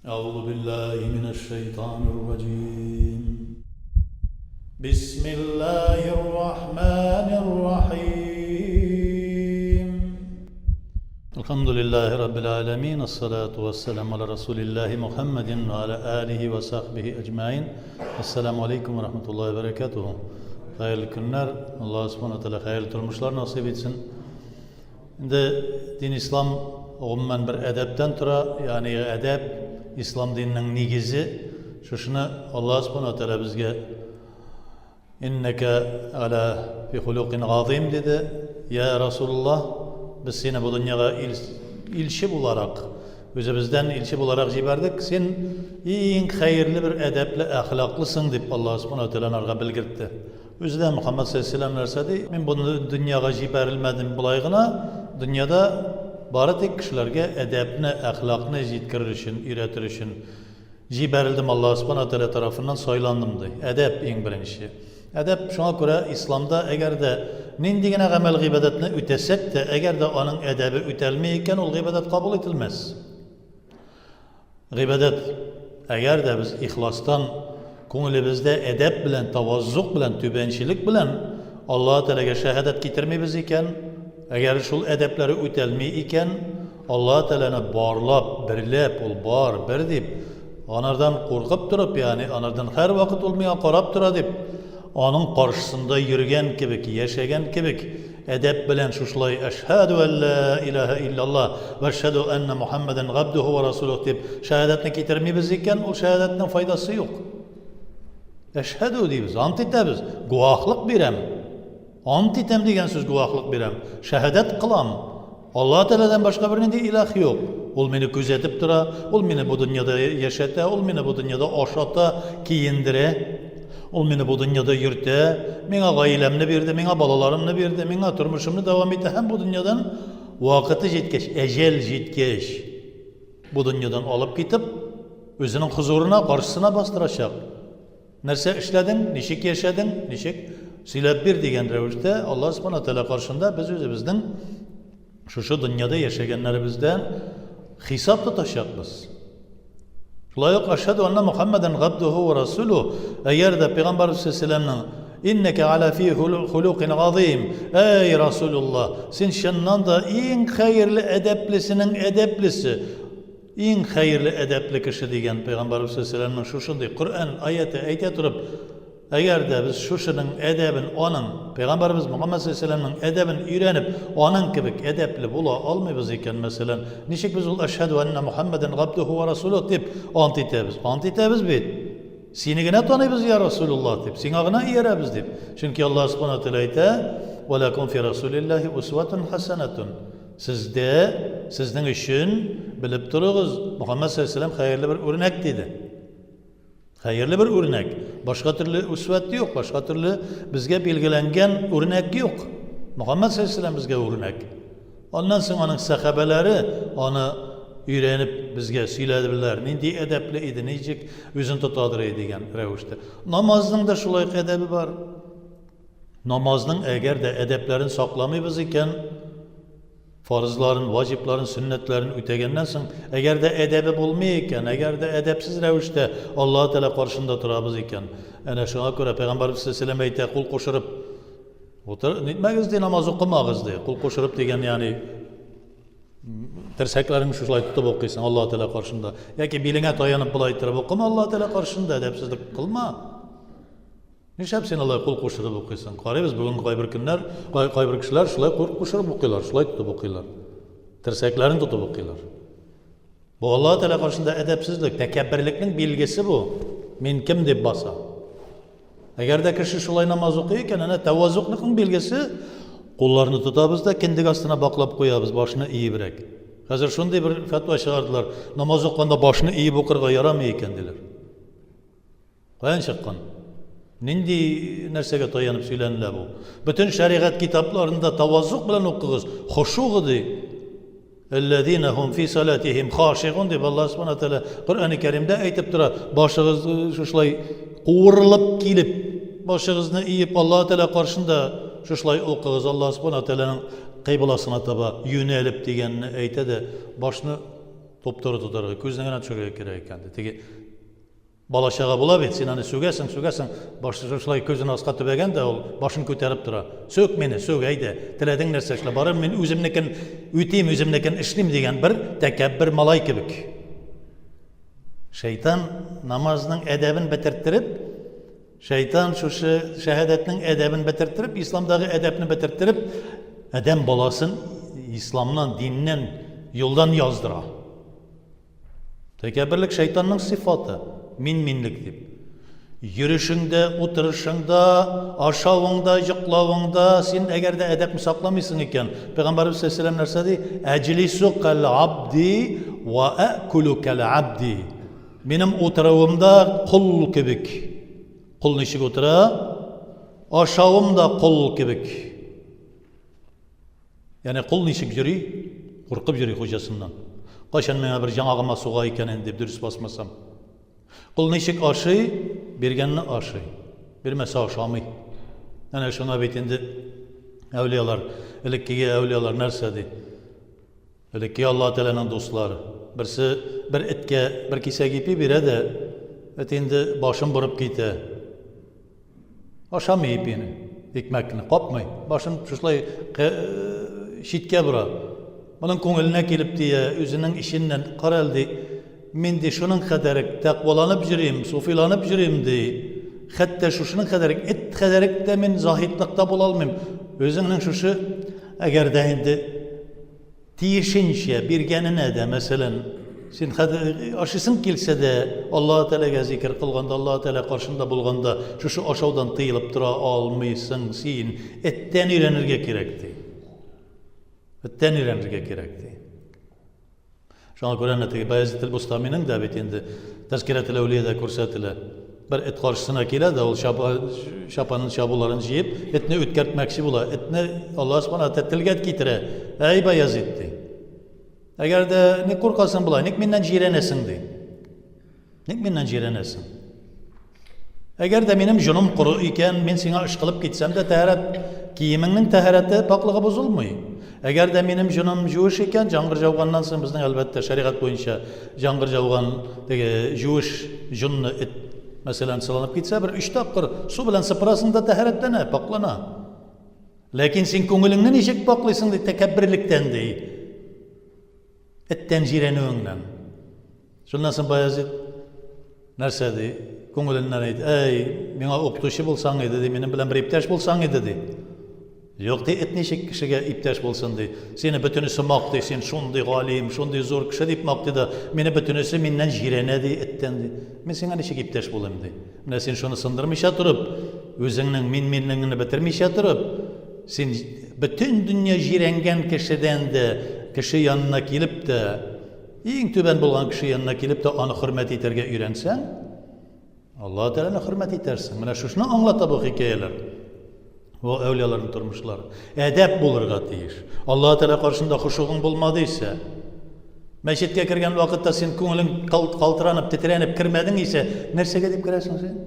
أعوذ بالله من الشيطان الرجيم بسم الله الرحمن الرحيم الحمد لله رب العالمين الصلاة والسلام على رسول الله محمد وعلى آله وصحبه أجمعين السلام عليكم ورحمة الله وبركاته Хәерле көннәр, Аллаһ Субхану тәгалә хәерле тормышлар насыйп итсен. Инде дин ислам гомумән бер әдәптән тора, ягъни әдәп ислам диненең нигезе. Шушыны Аллаһ Субхану тәгалә безгә Иннәкә аля фи хулукин газыйм диде. Я Расулуллаһ, без сине бу дөньяга ил, илче буларак, үзебездән илче буларак җибәрдек. Син иң хәерле бер әдәпле, әхлаклысың дип Аллаһ Субхану тәгалә анарга белгертте. Үзе дә Мөхәммәд саллаллаһу нәрсә ди? Мин бу дөньяга җибәрелмәдем болай гына, дөньяда бары тик кешеләргә әдәпне, әхлакны җиткерер өчен, өйрәтер өчен җибәрелдем Аллаһ Субхана Тәгалә тарафыннан сайландым ди. Әдәп иң беренче. Әдәп шуңа күрә исламда әгәр дә нинди генә гамәл гыйбадәтне үтәсәк тә, әгәр дә аның әдәбе үтәлми икән, ул гыйбадәт кабул ителмәс. Гыйбадәт, әгәр дә без ихластан, күңелебездә әдәп белән, таваззук белән, түбәнчелек белән Аллаһ Тәгаләгә шәһадәт китермибез икән, әгәр шул әдәпләре үтәлми икән, Аллаһ Тәгаләне барлап, берләп, ул бар, бер дип, анардан куркып торып, ягъни анардан һәрвакыт ул миңа карап тора дип, аның каршысында йөргән кебек, яшәгән кебек, Әдәп белән шушылай Әшһәдү әллә илаһә илляллаһ вә әшһәдү әннә Мухәммәдән габдүһү вә расулүһ дип шәһадәтне китермибез икән, ул шәһадәтнең файдасы юк. Әшһәдү дибез, ант итәбез, гуаһлык бирәм. Ант итәм дигән сүз гуаһлык бирәм. Шәһадәт кылам. Аллаһ Тәгаләдән башка бернинди илаһ юк. Ул мине күзәтеп тора, ул мине бу дөньяда яшәтә, ул мине бу дөньяда ашата, киендерә. Ул мине бу дөньяда йөртә, миңа гаиләмне бирде, миңа балаларымны бирде, миңа тормышымны дәвам итә һәм бу дөньядан вакыты җиткәч, әҗәл җиткәч, бу дөньядан алып китеп, үзенең хозурына, каршысына бастырачак. Нәрсә эшләдең, ничек яшәдең, ничек сөйләп бир дигән рәвештә Аллаһ Субхана Тәгалә каршында без үзебезнең шушы дөньяда яшәгәннәребездән хисап тотачакбыз. Шулай ук ашһаду анна Мухаммадан габдуху ва расулу. Әгәр дә пәйгамбәрбез саллаллаһу Иннәкә аля фи хулукин газыйм. Әй Расулуллаһ, син чыннан да иң хәерле әдәплесенең әдәплесе. Иң хәерле әдәпле кеше дигән Пәйгамбәребез саллаллаһу шушындый Коръән аяте әйтә торып, әгәр дә без шушының әдәбен аның, Пәйгамбәребез Мөхәммәд саллаллаһу әдәбен өйрәнеп, аның кебек әдәпле була алмыйбыз икән, мәсәлән, ничек без ул әшһәду анна Мухаммадан габдуху ва расулуһ дип ант итәбез? Ант итәбез бит. Сине генә таныйбыз, я Расулуллаһ дип, сиңа гына иярәбез дип. Чөнки Аллаһ субхана тәгалә әйтә: "Ва лакум фи расулиллаһи усватун хасанатун." Сездә, сезнең өчен, белеп торыгыз, Мөхәммәд саллаллаһу алейһи хәерле бер үрнәк диде. Хәерле бер үрнәк. Башка төрле үсвәт юк, башка төрле безгә билгеләнгән үрнәк юк. Мөхәммәд саллаллаһу алейһи безгә үрнәк. Аннан соң аның сәхабәләре аны өйрәнеп безгә сөйләделәр, нинди әдәпле иде, ничек үзен тотадыр иде дигән рәвештә. Намазның да шулай ук әдәбе бар. Намазның әгәр дә әдәпләрен сакламыйбыз икән, фарызларын, ваҗибларын, сөннәтләрен үтәгәннән соң, әгәр дә әдәбе булмый икән, әгәр дә әдәпсез рәвештә Аллаһ Тәгалә каршында торабыз икән, әнә шуңа күрә Пәйгамбәрбез саллаллаһу әйтә, кул кушырып утыр, нитмәгез ди, намаз укымагыз ди. Кул кушырып дигән, ягъни терсәкләреңне шушылай тотып укыйсың Аллаһ Тәгалә каршында. Яки билеңә таянып болай иттереп укыма Аллаһ Тәгалә каршында, әдәпсезлек кылма. Нишләп син алай кул кушырып укыйсың? Карыйбыз, бүген кайбер көннәр, кайбер кешеләр шулай кул кушырып укыйлар, шулай тотып укыйлар. Терсәкләрен тотып укыйлар. Бу Аллаһ Тәгалә каршында әдәпсезлек, тәкәбберлекнең билгесе бу. Мин кем дип баса. Әгәр дә кеше шулай намаз укый икән, әнә тәвазукныкның билгесе, кулларны тотабыз да кендек астына баклап куябыз, башны иебрәк. Хәзер шундый бер фәтва чыгардылар. Намаз укыганда башны иеп укырга ярамый икән диләр. Каян чыккан? Нинди нәрсәгә таянып сөйләнелә бу? Бөтен шәригать китапларында тавазук белән укыгыз, хошугы ди. Әлләзина хум фи салатихим хашигун дип Аллаһ субхана тәгалә Коръәни Кәримдә әйтеп тора. Башыгыз э, шушылай куырылып килеп, башыгызны иеп Аллаһ Тәгалә каршында шушылай укыгыз. Аллаһ субхана тәгаләнең кыйбласына таба юнәлеп дигәнне әйтә дә, башны. Туп-туры тотарга, күзне генә төшерергә кирәк икән, ди. Теге бала-чага була бит, син аны сүгәсең, сүгәсең, башы шулай күзен аска төбәгән дә ул башын күтәреп тора. Сүк мине, сүк, әйдә, теләдең нәрсә эшлә, барыбер мин үземнекен үтим, үземнекен эшлим дигән бер тәкәббер малай кебек. Шайтан намазның әдәбен бетертереп, шайтан шушы шәһадәтнең әдәбен бетертереп, исламдагы әдәпне бетертереп, адәм баласын исламнан, диннән, юлдан яздыра. Тәкәбберлек шайтанның сыйфаты, мин-минлек дип. Йөрешеңдә, утырышыңда, ашавыңда, йоклавыңда син әгәр дә әдәпне сакламыйсың икән, Пәйгамбәрбез саллаллаху нәрсә ди? Әҗлису кал абди ва әкулу кал абди. Минем утыруымда кул кебек. Кул ничек утыра? Ашавым да кул кебек. Ягъни кул ничек йөри? Куркып йөри хуҗасыннан. Кайчан миңа бер яңагыма суга икән инде дип дөрес басмасам. Кул ничек ашый? Биргәнне ашый. Бирмәсә ашамый. Әнә шуңа бит инде әүлиялар, элеккеге әүлиялар нәрсә ди? Элекке Алла Тәгаләнең дуслары. Берсе бер эткә бер кисәк ипи бирә дә, эт инде башын борып китә. Ашамый ипине, икмәкне, капмый. Башын шушылай читкә бора. Моның күңеленә килеп тия, үзенең эченнән, кара әле, ди, мин ди шуның кадәрек тәкъваланып йөрим, суфиланып йөрим, ди. Хәтта шушының кадәрек, эт кадәрек тә мин заһидлыкта була алмыйм. Үзеңнең шушы, әгәр дә инде Тиешенчә биргәненә дә, мәсәлән, син хәзер ашыйсың килсә дә, Аллаһы Тәгаләгә зикер кылганда, Аллаһы Тәгалә каршында булганда, шушы ашаудан тыелып тора алмыйсың син. Эттән өйрәнергә кирәк, ди. Эттән өйрәнергә кирәк, ди. Шуңа күрә әнә теге Баязит әл-Бустаминың да бит инде Тәзкирәтел әүлиядә күрсәтелә. Бер эт каршысына килә дә, ул чапа, чапанын чабуларын җыеп, этне үткәртмәкче була. Этне Аллаһ Субхана тәгалә телгә китерә. Әй, Баязит, ди. Әгәр дә ник куркасың болай, ник миннән җирәнәсең, ди. Ник миннән җирәнәсең? Әгәр дә минем җоным коры икән, мин сиңа ышкылып китсәм дә, тәһарәт киемеңнең тәһарәте пакълыгы бозылмый. Әгәр дә минем җоным җуеш икән, җаңгыр җауганнан соң безнең әлбәттә шәригать буенча җаңгыр җауган теге җуеш җонны эт мәсәлән сыланып китсә, бер өч тапкыр су белән сыпырасың да тәһарәтләнә, пакълана. Ләкин син күңелеңне ничек паклыйсың ди тәкәбберлектән ди. Эттән җирәнүеңнән. Шуннан соң Баязит нәрсә ди? Күңеленнән әйт, әй, миңа укытучы булсаң иде ди, минем белән бер иптәш булсаң иде ди. Юк ди, эт ничек кешегә иптәш булсын ди. Сине бөтенесе мактый, син шундый галим, шундый зур кеше дип мактый да, мине бөтенесе миннән җирәнә ди, эттән ди. Мин сиңа ничек иптәш булыйм ди. Менә син шуны сындырмыйча торып, үзеңнең мин-минлегеңне бетермичә торып, син бөтен дөнья җирәнгән кешедән дә кеше янына килеп тә, Иң түбән булган кеше янына килеп тә аны хөрмәт итәргә өйрәнсәң, Аллаһ Тәгаләне хөрмәт итәрсең. Менә шушыны аңлата бу хикәяләр. Бу әүлияләрнең тормышлары. Әдәп булырга тиеш. Аллаһ Тәгалә каршында хошугың булмады исә, мәчеткә кергән вакытта син күңелең калтыранып, тетрәнеп кермәдең исә, нәрсәгә дип керәсең син?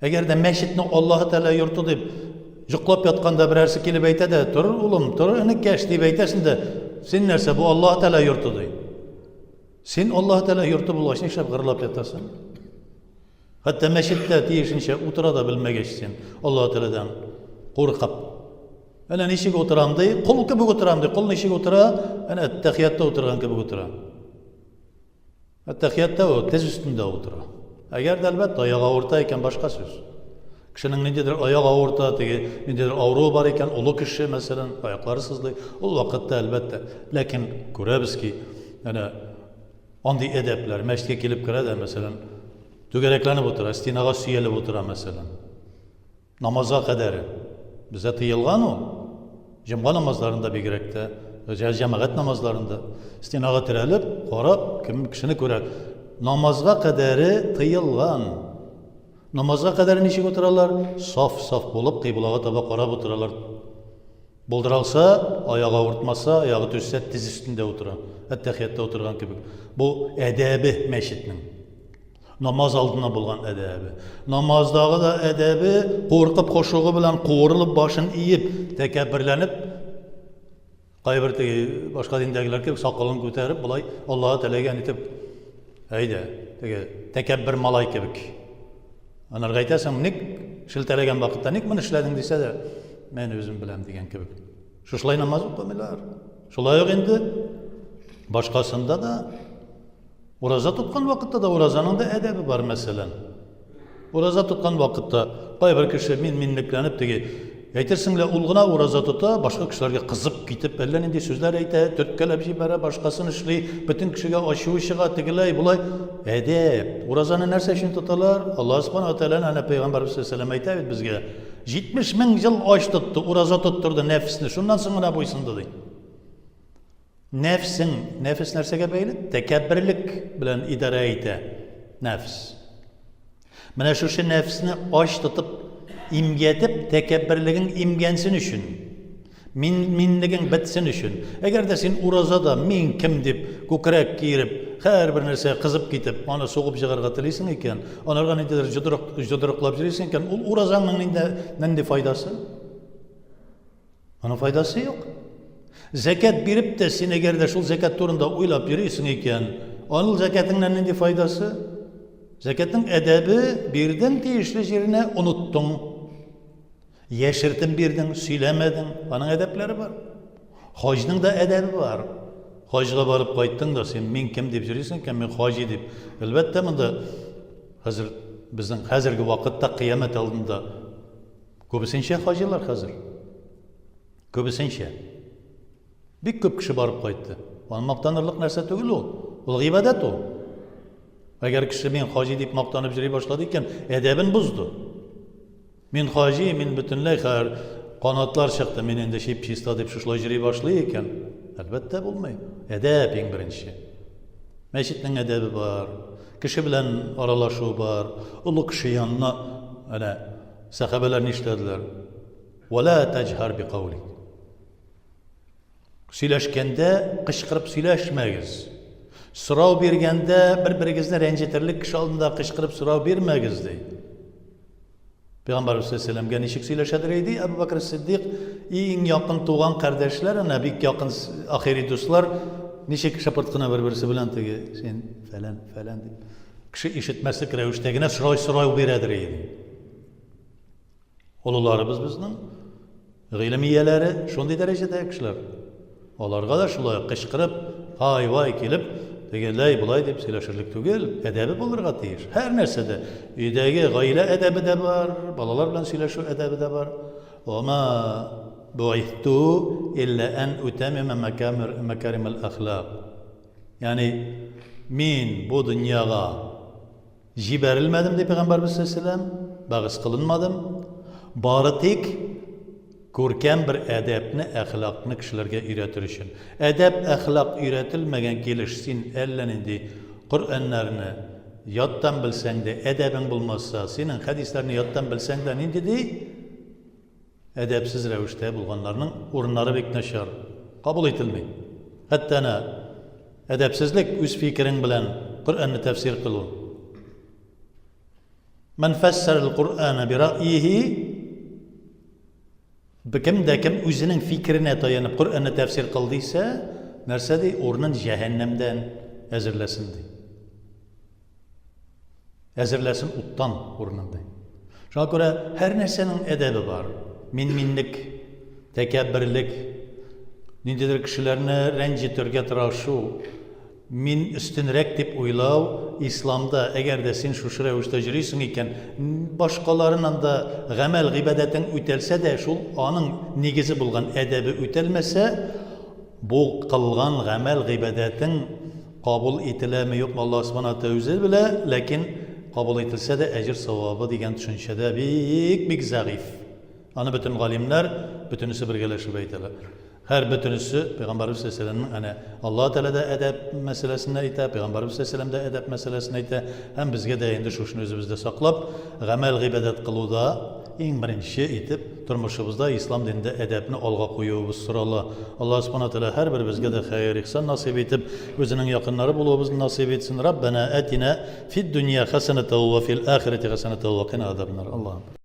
Әгәр дә мәчетне Аллаһы Тәгалә йорты дип йоклап ятканда берәрсе килеп әйтә дә, тор улым, тор энекәш дип әйтәсең дә, син нәрсә, бу Аллаһы Тәгалә йорты ди. Син Аллаһы Тәгалә йорты булгач, нишләп гырлап ятасың? Хәтта мәчеттә тиешенчә утыра да белмәгәч син Аллаһы Тәгаләдән куркып. Әнә ничек утырам ди, кол кебек утырам ди. Кол ничек утыра? Әнә тәхиятта утырган кебек утыра. Әттәхиятта ул тез өстендә утыра. Әгәр дә, әлбәттә, аяк авырта икән, башка сүз. Кешенең ниндидер аяк авырта, теге ниндидер авыруы бар икән, олы кеше, мәсәлән, аяклары сызлый, ул вакытта, әлбәттә. Ләкин күрәбез ки, әнә андый әдәпләр мәчеткә килеп керә дә, мәсәлән, түгәрәкләнеп утыра, стенага сөялеп утыра, мәсәлән. Намазга кадәр бездә тыелган ул. Җомга намазларында бигрәк тә, җәмәгать намазларында стенага терәлеп, карап, кем кешене күрә. Намазга кадәре тыелган. Намазга кадәр ничек утыралар? Саф-саф булып, кыйблага таба карап утыралар. Булдыра алса, аягы авыртмаса, аягы түзсә, тез өстендә утыра. Әттәхиятта утырган кебек. Бу әдәбе мәчетнең. Намаз алдына булган әдәбе. Намаздагы да әдәбе, куркып хошугы белән куырылып башын иеп, тәкәбберләнеп, Кайбер теге башка диндәгеләр кебек сакалын күтәреп, болай Аллаһы Тәгаләгә нитеп, әйдә, теге тәкәббер малай кебек. Анарга әйтәсең, ник шелтәләгән вакытта ник моны эшләдең дисә дә, мен үзем беләм дигән кебек. Шушылай намаз укымыйлар. Шулай ук инде башкасында да ураза тоткан вакытта да уразаның да әдәбе бар, мәсәлән. Ураза тоткан вакытта кайбер кеше мин минлекләнеп теге әйтерсең лә ул гына ураза тота, башка кешеләргә кызып китеп әллә нинди сүзләр әйтә, төрткәләп җибәрә, башкасын эшли, бөтен кешегә ачуы чыга, тегеләй, болай. Әдәп. Уразаны нәрсә өчен тоталар? Аллаһ субхана ва тәгаләнең әнә пәйгамбәрбез саллаллаһу алейһи әйтә бит безгә. 70 мең ел ач тотты, ураза тоттырды нәфесне, шуннан соң гына буйсынды ди. Нәфсең, нәфес нәрсәгә бәйле? Тәкәбберлек белән идарә итә нәфс. Менә шушы нәфсне ач тотып, имгәтеп, тәкәбберлегең имгәнсен өчен, мин минлегең бетсен өчен. Әгәр дә син уразада мин кем дип күкрәк киереп, һәрбер нәрсәгә кызып китеп, аны сугып җыгарга телисең икән, анарга ниндидер йодрык, йодрыклап йөрисең икән, ул уразаңның нинди, нинди файдасы? Аның файдасы юк. Зәкәт биреп тә син әгәр дә шул зәкәт турында уйлап йөрисең икән, аның зәкәтеңнән нинди файдасы? Зәкәтнең әдәбе бирдең тиешле җиренә, оныттың. Яшертен бирдең, сөйләмәдең. Аның әдәпләре бар. Хаҗның да әдәбе бар. Хаҗга барып кайттың да син мин кем дип йөрисең икән, мин хаҗи дип. Әлбәттә, монда хәзер безнең хәзерге вакытта кыямәт алдында Күбесенчә хаҗилар хәзер. Күбесенчә. Бик күп кеше барып кайтты. Аны мактанырлык нәрсә түгел ул. Ул гыйбадәт ул. Әгәр кеше мин хаҗи дип мактанып йөри башлады икән, әдәбен бозды. Мин хаҗи, мин бөтенләй хәер канатлар чыкты, мин инде чип-чиста дип шушылай йөри башлый икән, әлбәттә булмый. Әдәп иң беренче. Мәчетнең әдәбе бар, кеше белән аралашу бар, олы кеше янына әнә Сәхабәләр нишләделәр? Вә лә тәҗһәр би каулик. Сөйләшкәндә кычкырып сөйләшмәгез. Сорау биргәндә бер-берегезне рәнҗетерлек кеше алдында кычкырып сорау бирмәгез, ди. Пәйгамбәрбез саллаллаһу ничек сөйләшәдер иде? Әбу Бәкр Сиддик иң якын туган кардәшләр, әнә бик якын ахири дуслар, ничек шыпырт кына бер-берсе белән теге син фәлән, фәлән дип. Кеше ишетмәслек рәвештә генә сорау сорау бирәдер иде. Олыларыбыз безнең гыйлем ияләре шундый дәрәҗәдә кешеләр. Аларга да шулай кычкырып, һай-вай килеп, тегеләй болай дип сөйләшерлек түгел, әдәбе булырга тиеш. Һәр нәрсәдә. Өйдәге гаилә әдәбе дә бар, балалар белән сөйләшү әдәбе дә бар. Вама буихту илля ан утамима макаримал әхлак. Ягъни мин бу дөньяга җибәрелмәдем, ди Пәйгамбәрбез саллаллаһу алейһи бәгыс кылынмадым. Бары тик күркәм бер әдәпне, әхлакны кешеләргә өйрәтер өчен. Әдәп, әхлак өйрәтелмәгән килеш син әллә нинди Коръәннәрне яттан белсәң дә, әдәбең булмаса, синең хәдисләрне яттан белсәң дә нинди ди? Әдәпсез рәвештә булганнарның урыннары бик начар, кабул ителми. Хәтта әнә әдәпсезлек үз фикерең белән Коръәнне тәфсир кылу. Ман фәссәрәл Коръәнә би рәйихи кем дә кем үзенең фикеренә таянып Коръәнне тәфсир кыл дисә, нәрсә ди? Урынын җәһәннәмдән әзерләсен ди. Әзерләсен уттан урынын ди. Шуңа күрә һәр нәрсәнең әдәбе бар. Мин-минлек, тәкәбберлек, ниндидер кешеләрне рәнҗетергә тырышу, мин өстенрәк дип уйлау исламда, әгәр дә син шушы рәвештә йөрисең икән, башкаларыннан да гамәл гыйбадәтең үтәлсә дә, шул аның нигезе булган әдәбе үтәлмәсә, бу кылган гамәл гыйбадәтең Кабул ителәме, юкмы, Аллаһ Субхана ва Тәгалә үзе белә, ләкин кабул ителсә дә әҗер-савабы дигән төшенчәдә бик-бик зәгыйфь. Аны бөтен галимнәр, бөтенесе бергәләшеп әйтәләр. Һәр бөтенесе Пәйгамбәребез саллаллаһу алейһи ва сәлләмнең әнә Аллаһ Тәгалә дә әдәп мәсьәләсен әйтә, Пәйгамбәребез саллаллаһу алейһи ва сәлләм дә әдәп мәсьәләсен әйтә, һәм безгә дә инде шушыны үзебездә саклап, гамәл-гыйбадәт кылуда иң беренче итеп тормышыбызда ислам динендә әдәпне алга куюыбыз сорала. Аллаһ Субхана Тәгалә һәрберебезгә дә хәер-ихсан насыйп итеп, үзенең якыннары булуыбызны насыйп итсен. Раббана атина фид дөнья хәсәнәтәү вә фил ахирәти хәсәнәтәү вә кина азабаннар. Аллаһу.